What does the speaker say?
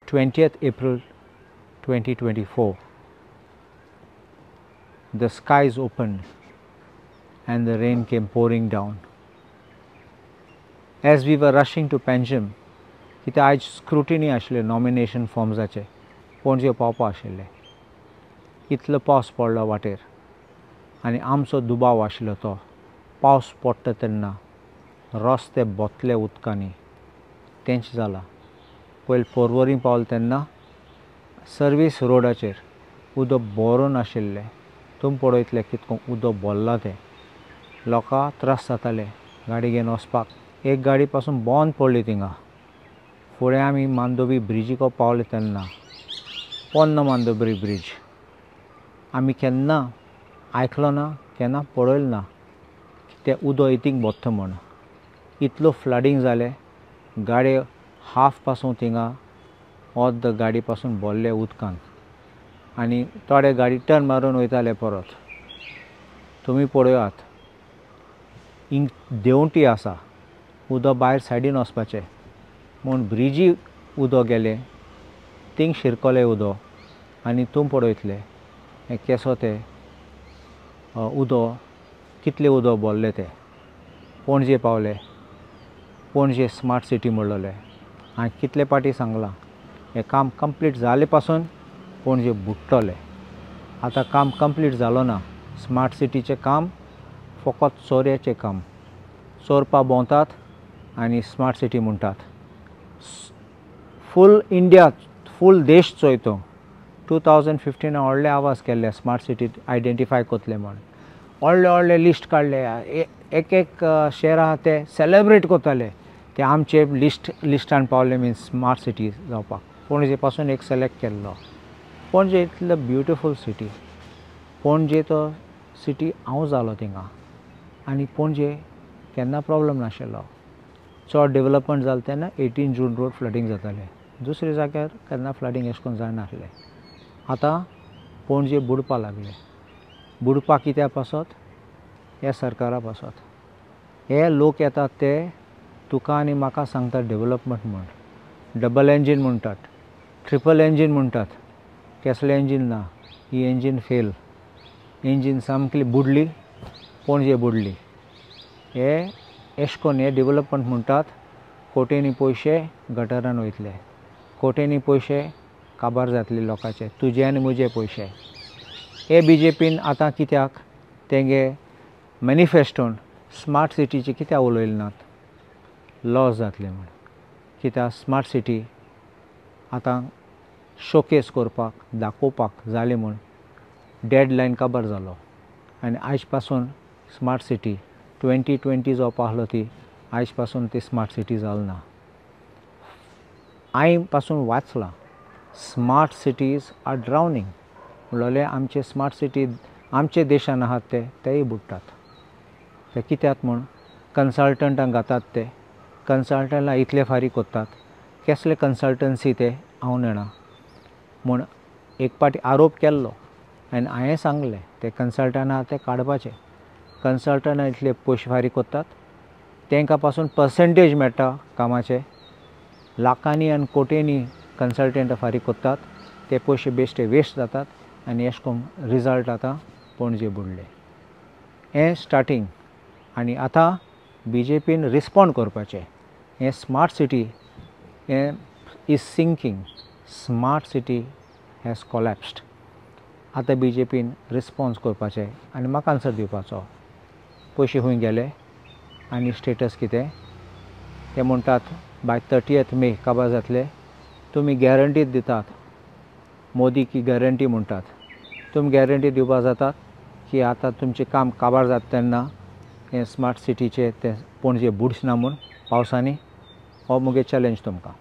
20th April 2024. The skies opened and the rain came pouring down. As we were rushing to Panjim, कित्याक आयज scrutiny आशिल्ले nomination फॉर्म्साचे, Panaji पावपा आशिल्ले. इतलो पावस पडलो वाटेर आनी आमचो दुबाव आशिल्लो तो पावस पडटा तेन्ना रस्ते बोतले उदकांनी. तेंच जालां. पयलीं पोरवरी पावले तेन्ना सर्वीस रोडाचेर उदक भरून आशिल्लें. तुमी पळयतले कितको उदक भरलां तें. लोकांक त्रास जाताले गाडी घेवन वचपाक. एक गाडी पासून बंद पडली थिंगा. फुडें आमी मांडोवी ब्रिजीको पावले तेन्ना पोन्नो मांडोवी ब्रीज आमी केन्ना आयकलो ना, केन्ना पळयलें ना तें उदक इतूंक भरता म्हूण. इतलो फ्लडींग जालें, गाडी हाफ पासून थिंगा अर्द गाडी पासून भरले उदकान आनी थोडे गाडी टर्न मारून वयताले परत. तुमी पळयात, हिंग देंवटी आसा, उदक भायर सायडीन वचपाचें म्हूण ब्रिजी उदक गेलें, थिंग शिरकलें उदक आनी तूं पळयतले हें केसो तें उदक कितलें उदक भरलें तें. पणजे पावले, पणजे स्मार्ट सिटी म्हणलेलें. हांवें कितले पाटी सांगलां, हें काम कंप्लीट जाले पासून पणजे बुडटलें. आतां काम कंप्लीट जालो ना. स्मार्ट सिटीचें काम फकत चोरयाचें काम. चोरपा भोंवतात आनी स्मार्ट सिटी म्हणटात. फूल इंडिया, फूल देश चोयतो. 2015 व्हडले आवाज केल्ले स्मार्ट सिटी आयडेंटिफाय करतले म्हूण. व्हडले व्हडले लिस्ट काडले, एक एक शहर आहा ते सेलेब्रेट करताले ते आमचे लिस्टान पावले मीन्स स्मार्ट सिटी जावपाक. पणजे पासून एक सिलेक्ट केल्लो. पणजे इतलो ब्युटिफूल सिटी, पणजे तो सिटी हांव जालो थिंगा आनी पणजे केन्ना प्रॉब्लम नाशिल्लो. चड डेवलपमेंट जालें तेन्ना 18 जून रोड फ्लडींग जातालें, दुसऱ्या जाग्यार केन्ना फ्लडींग अशें करून जायनासलें. आतां पणजे बुडपा लागलें. बुडपा कित्या पासत? ह्या सरकारा पासत. हे लोक येतात ते तुका आनी म्हाका सांगतात डेवलपमेंट म्हूण, डबल इंजीन म्हणटात, ट्रिपल इंजीन म्हणटात. केसलें इंजीन ना, ही इंजीन फेल, इंजीन सामकी बुडली, पणजे बुडली. हे एशें करून हे डेवलपमेंट म्हणटात. कोट्यांनी पयशे गटरान वयतले, कोट्यांनी पयशे काबार जातले लोकांचे, तुजे आनी म्हजे पयशे. हे बी जे पीन आतां कित्याक तेंगे मॅनिफेस्टोन स्मार्ट सिटीचे कित्याक उलयले नात? लॉस जातले म्हूण. कित्याक स्मार्ट सिटी आतां शोकेस करपाक, दाखोवपाक जालें म्हूण डेड लायन काबार जालो. आनी आयज पासून स्मार्ट सिटी 2020 जावपा आसलो ती आयज पासून ती स्मार्ट सिटी जाल ना. हांवें पासून वाचलां, स्मार्ट सिटीज आर ड्रावनींग म्हणलें. आमचे स्मार्ट सिटी आमचे देशान आहात ते तेय बुडटात. ते कित्याक म्हूण कन्सल्टंटांक घातात, ते कन्सल्टंटां इतले फारीक करतात. केसले कन्सल्टन्सी ते हांव नेणा म्हूण एक पाटी आरोप केल्लो आनी हांवें सांगलें ते कन्सल्टंट आहा ते काडपाचे. कन्सल्टंटां इतले पयशे फारीक करतात, तांकां पासून पर्संटेज मेळटा कामाचे. लाखांनी आनी कोट्यांनी कन्सल्टंट फारीक करतात, ते पयशे बेश्टे वेस्ट जातात आनी अशें करून रिजल्ट आतां पणजे बुडले. हें स्टार्टींग. आनी आतां बी जे पीन रिस्पोंड करपाचें. हें स्मार्ट सिटी हें is sinking, smart city has collapsed. आतां बी जे पीन रिस्पोन्स करपाचें आनी म्हाका आन्सर दिवपाचो. पयशे खंय गेले आनी स्टेटस कितें? ते म्हणटात बाय 30 मे काबार जातले. तुमी गॅरंटी दितात, मोदी की गॅरंटी म्हणटात. तुमी गॅरंटी दिवपाक जातात की आतां तुमचें काम काबार जाता तेन्ना हें स्मार्ट सिटीचें तें पणजे बुडचें ना म्हूण पावसांनी. हो मुगे चॅलेंज तुमकां.